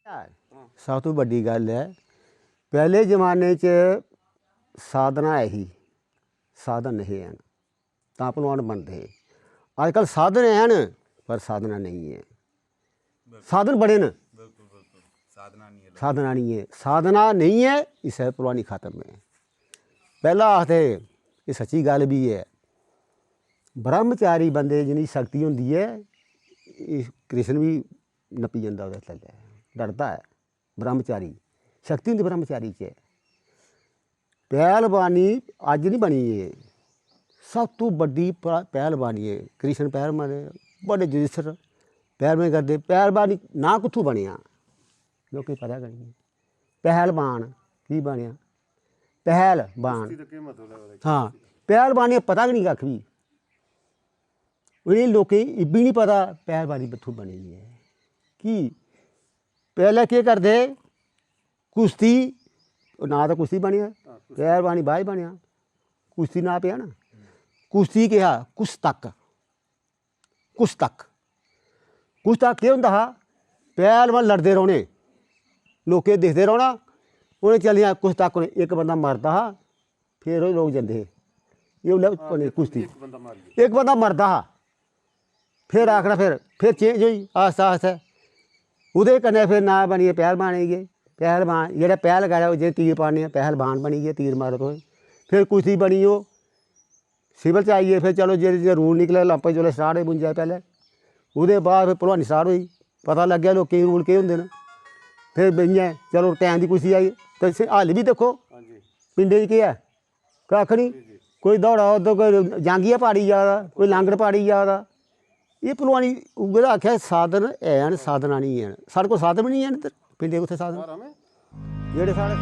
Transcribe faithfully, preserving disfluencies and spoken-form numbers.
सब तू बड्डी गल्ल ऐ, पैह्ले जमाने च साधना ऐ ही, साधन नेईं हे हैन, तां भलवान बनदे हे। अजकल साधन हैन, पर साधना नेईं ऐ। साधन बड़े न, बिल्कुल बिल्कुल। साधना नहीं है। साधना नेईं ऐ, साधना नेईं ऐ, इसै भलवानी खत्म ऐ। पैह्ला आखदे, एह् सच्ची गल्ल बी ऐ, ब्रह्मचारी बंदे जिन्नी शक्ति होंदी ऐ, एह् कृष्ण बी नप्पी जंदा ओह्दे थल्लै, डरदा ऐ। ब्रह्मचारी शक्ति होंदी ब्रह्मचारी च। पैह्लवानी अज्ज निं बनी, एह् सब तू बड्डी प-, पैह्लवानी ऐ। कृष्ण पैह्लवान, बड़े जुजिस्टर पैह्लवान करदे। पैह्लवानी नांऽ कुत्थूं बनेआ, लोकें गी पता गै निं। पैह्लवान की बनेआ? पैह्लवान। इसदा केह् मतलब ऐ? हां, पैह्लवानी दा पता गै निं कक्ख बी। उ'नें लोकें गी इब्बी निं पता पैह्लवानी कुत्थूं बनी दी ऐ। की? पैह्लें केह् करदे हे? कुश्ती, ओह् नांऽ ते कुश्ती बनेआ, पैह्लवानी बाद च बनेआ। कुश्ती नांऽ पेआ ना। कुश्ती केह् हा? कुश्तक। कुश्तक। कुश्तक केह् होंदा हा? पैह्लवान लड़दे रौह्ने, लोकें दिखदे रौह्ना। उ'नें चली जाना कुश्तक, उ'नें इक बंदा मरदा हा, फिर ओह् लोक जंदे हे। एह् उसलै हां, बनी इक, कुश्ती। इक बंदा मारियै। इक बंदा मरदा हा, फिर आखना, फिर, फिर चेंज होई आस्ता आस्ता। ओह्दे कन्नै फिर नांऽ बनी गे पैह्लवान, आई गे पैह्लवान। जेह्ड़ा पैह्ल करै, ओह् जे तीर पाने, पैह्लवान बनी गे, तीर मारो तुस। फिर कुश्ती बनी ओह् सिविल च आई गे। फिर चलो, जे, जे रूल निकले, ओलंपिक जिसलै स्टार्ट होई बुंजा पैह्लें, ओह्दे बाद फिर भलवानी स्टार्ट होई। पता लग्गेआ लोकें गी रूल केह् होंदे न। फिर इ'यां चलो, टैम दी कुश्ती आई। ते इसी हल्ल बी दिक्खो, हां जी। पिंडें च केह् ऐ? कक्ख निं। कोई दौड़ा उद्धर, कोई जांगिया पाड़ी जा दा, कोई लांगड़ पाड़ी जा दा। एह् भलवानी उ'ऐ दा आखेआ, साधन हैन, साधना निं हैन। साढ़े कोल साधन बी निं हैन इद्धर, पिंडे कुत्थै साधन? जेह्ड़े साढ़े